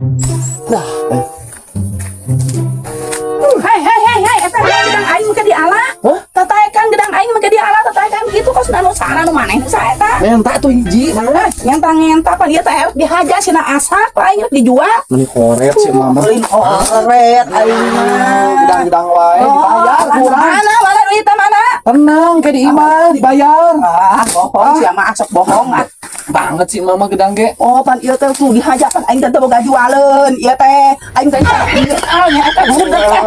Nah, Hei hei hei hei, eta gedang aing make diala. Hah? Tataekan gedang aing make diala, tataekan kitu kos anu sana nu maneh nu saeta. Menta tuh hiji, mana? Ngenta-ngenta pan ieu teh erek dihaja sina asak aing rek dijual. Meni koret si mama. Lain koret aing mah. Gedang-gedang wae dibayar Oh, kurang. mana mana duitna mana? Tenang kayak di imah dibayar. Ah, bohong sia mah sok bohong ah. Banget sih mama gedang ge. Oh, pan ieu teh tuh dihaja pan aing teh teu boga jualeun. Ieu teh aing teh ah nya eta budak teh.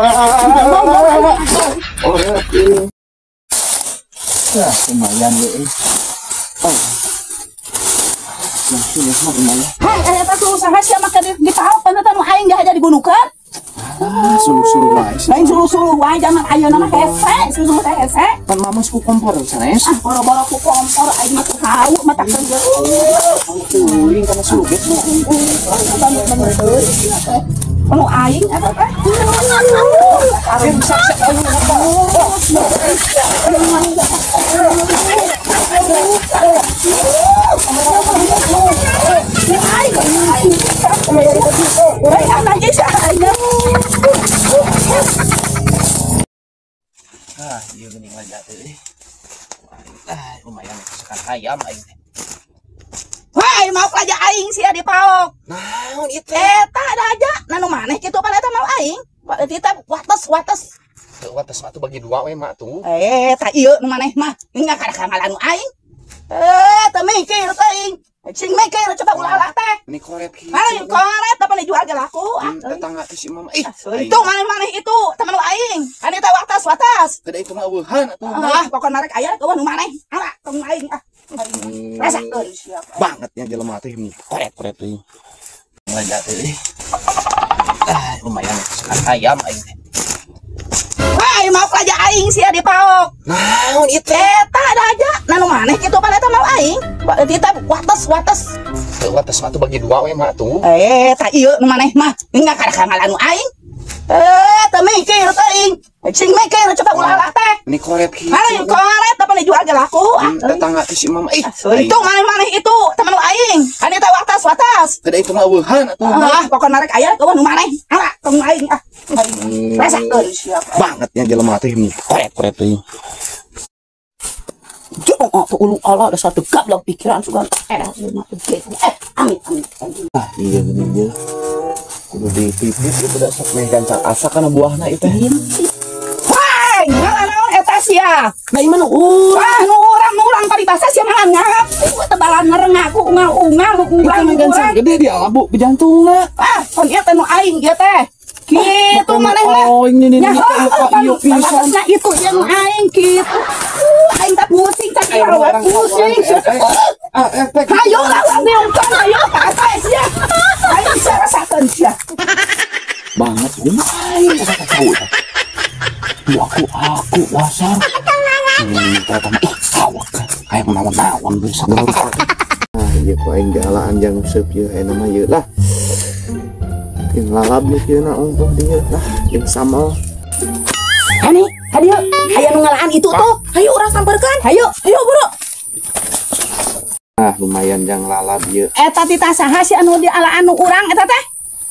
Koret. Ya, lumayan ge. Oh. Nah, ini mah lumayan. Hei, eta tuh usaha sia make dipaok pan eta nu aing dihaja digunukeun. Ah, suluh-suluh wae. Lain suluh-suluh wae zaman ayeuna mah hese, suluh teh hese. Pan mama suku kompor sanes. Ah, boro-boro ku kompor aing mah teu hawu mah tak geus. Kuring kana suluh ge. Anu aing eta teh. Ah, ieu geuning laja teh. Ah, lumayan masakan ayam aing teh. Wah, mau aja aing sia dipaok. Naon ieu teh? Eta ada aja, nanu maneh kitu pan eta mau aing. Kita wates wates. Teu wates mah tuh bagi dua we mak tuh. Tah ieu nu maneh mah enggak kada ngalan nu aing. Teu mikir teuing. Sing mikir coba ulah-ulah teh. Ini koret kieu. Mana koret apa dijual ge laku. Ah, Tetangga teh si mama. Ih, itu maneh-maneh itu teman nu aing. Kan eta wates wates. Kada itu mah eueuhan atuh. Ah, pokona rek aya eueuh nu maneh. Ala tong aing ah. Rasakeun sia. Banget ya jelema teh ini. Koret-koret teh. Laja teh. Ah, lumayan masakan ayam aing teh. Wah, mau aja aing sia dipaok. Naon ieu teh? Eta ada aja, nanu maneh kitu pan eta mau aing. Kita wates wates. Teu wates mah tuh bagi dua we mak tuh. Tah ieu nu maneh mah enggak kada ngalan nu aing. Teu mikir teuing. Sing mikir coba ulah-ulah teh. Ini koret kieu. Mana koret apa dijual ge laku. Ah, Tetangga teh si mama. Ih, itu maneh-maneh itu teman nu aing. Kan eta wates wates. Kada itu mah eueuhan atuh. Ah, pokona rek aya eueuh nu maneh. Ala tong aing ah. Rasakeun sia. Banget ya jelema teh ini. Koret-koret teh. Oh, tuh ulu Allah ada satu gablok pikiran sugan. Amit amit. Ah, iya gini dia. Kudu dititip itu udah sok meh gancang asak kana buahna itu. Wah, ngalan naon eta sia? Nah, ieu mah nu urang. Wah, nu urang paribasa sia ngalan ngap. Tebalan ngereng aku ungal-ungal nu urang Itu mah gancang gede di alabu bejantungna. Ah, kon ieu teh nu aing ieu teh. Kitu maneh mah. Oh, ini Ya, ieu pisan. Nah, itu ieu nu aing kitu. Aing tak pusing, tak pusing. Ah, efek. Ayo lah, diungkang, ayo, apa sia? Aing bisa rasakeun sia. Banget aing kata tahu tah. Aku wasar. Ternyata mah ih awak kayak menawan-nawan bisa. Ah, ieu ku aing dialaan jang seup ieu aya mah ieu lah. Jeung lalab nu kieu na ongkoh dieu lah jeung sambal. Hani, hadieu, aya nu ngalaan itu tuh. Hayu urang samperkeun. Hayu, Hayu buru. Ah, lumayan jang lalab ieu. Eta tita saha si anu dialaan nu urang eta teh?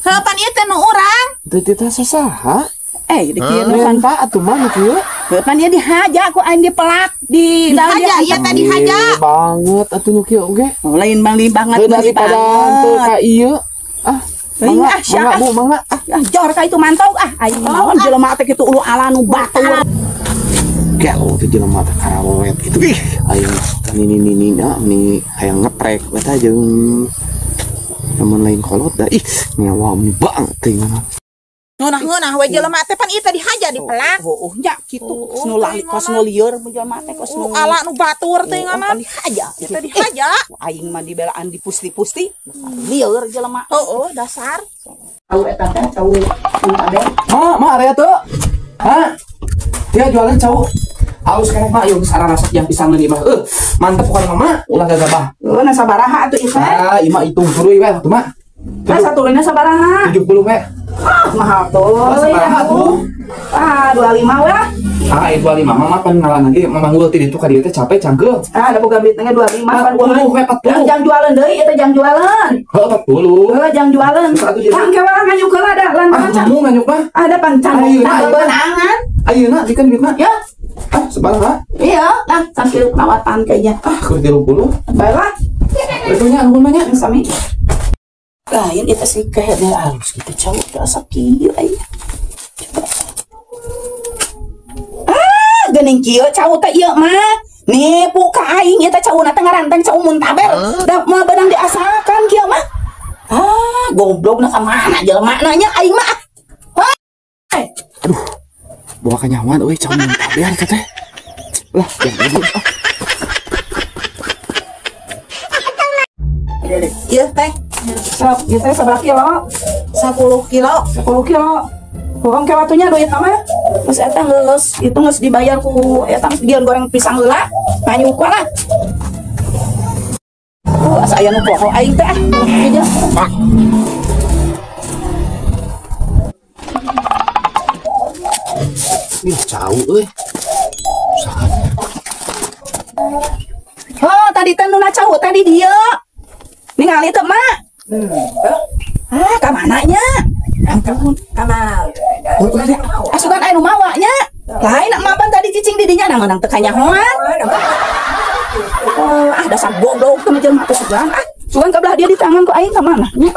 Heuh pan ieu teh nu urang. Teu tita sasaha? Di kieu nu pan. Menta atuh mah nu kieu. Heuh pan ieu dihaja ku aing dipelak di Dihaja ieu teh dihaja. Banget atuh nu kieu oge. Oh, lain bang banget Heuh daripada teu ka ieu. Ah, Mangga, mangga, Bu, mangga. Ah, jor ka itu mantau ah. Aing naon jelema teh kitu ulu ala nu batur. Gelo teh jelema teh karawet gitu. Ih, aing nini nini ni hayang ngeprek eta jeung lamun lain kolot dah. Ih, nyawa meni banget teh ngana. Ngeunah-ngeunah we jelema teh pan ieu teh dihaja dipelak. Oh, nya kitu kos nu lali kos nu lieur mun jelema teh kos nu ala nu batur teh ngana. Pan dihaja. Ieu teh dihaja. Aing mah dibelaan dipusti-pusti. Lieur jelema. Heueuh dasar. Tahu eta teh tahu nu Ma, ma area tuh. Hah? Dia jualan cowok. Halus keneh mah ieu geus ararasak jang pisan deui mah. Mantep pokona mah ulah gagabah. Heuh, na sabaraha atuh ieu teh? Ah, ieu mah hitung tuluy we atuh mah. Nah, satulina sabaraha? 70 we. Ah, mahal tuh. Sabaraha tuh? Ah, 25 we. Ah, 25 mah pan ngalan lagi mamanggul ti ditu ka dieu teh capek cangkeul. Ah, da boga duit teh 25 pan 40 we 40. Jang jualan deui eta jang jualan. Heuh 40. Heeh, jang jualan. Tang ke walang nganyuk heula da lan Ah, mau nganyuk mah. Ada pan can. Beunangan. Ayeuna dikeun duitna. Ya. Ah, sabaraha? Iya, lah sambil perawatan kayaknya. Ah, keur 30. Baiklah. Itunya nuhun mah nya. Sami. Lain itu sih kayaknya halus gitu cowok teh asa kieu aya. Coba. Ah, geuning kieu cau teh ieu mah. Nipu ka aing eta cauna teh ngaranteng cau muntaber. Da moal beunang diasakan kieu mah. Ah, goblokna ka mana jelema na nya aing mah. Hei. Aduh. Bawa kanyawan euy cau muntaber eta teh. Lah, jangan. Ieu teh. Sok, ieu teh sabaraha kilo? 10 kilo. 10 kilo. Bohong ke watunya duit mah. Terus eta geus, itu geus dibayar ku eta geus dijieun goreng pisang heula. Nganyuk lah. Asa aya nu poho aing teh ah. Ih, cau euy. Usaha. Oh, tadi teh nu cau tadi dieu. Ningali teu mak? Ah, ka mana nya? Ampun, kamal. Asukan aya nu mawa nya. Lain nak mapan tadi cicing di dinya nang teu kanyahoan. Oh, ah dasar goblok teh jelema teh sugan. Ah, sugan ka belah dia di tangan ku aing ka mana nya?